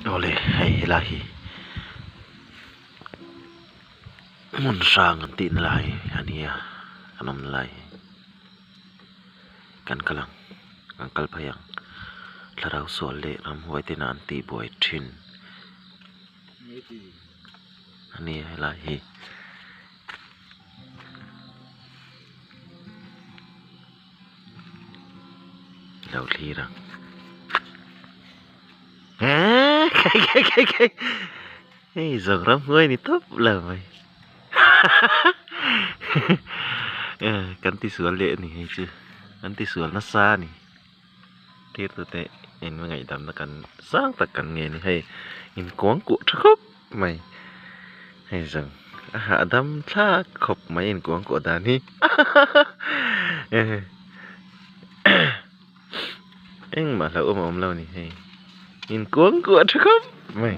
Awle hei helai hi hmun hrang an tihna lai a ni a kan awmna lai hi kan kal ang kan kal phei ang thlarau sual leh ramhuai te an tihbuai thin a ni a helai hi. Lo thlir ang hei zawng ramhuai ni tawp lo mai kan tisual leh a ni hei chu kan tisual nasa a ni thlir tute in ngaihdamna kan sang tak kan ngen a ni hei inkuang kuah tha khawp mai hei zawng a hahdam thlak khawp mai inkuang kuah dan hi engmah hlauhawm a awm lo a ni hei inkuang kuah tha khawp mai.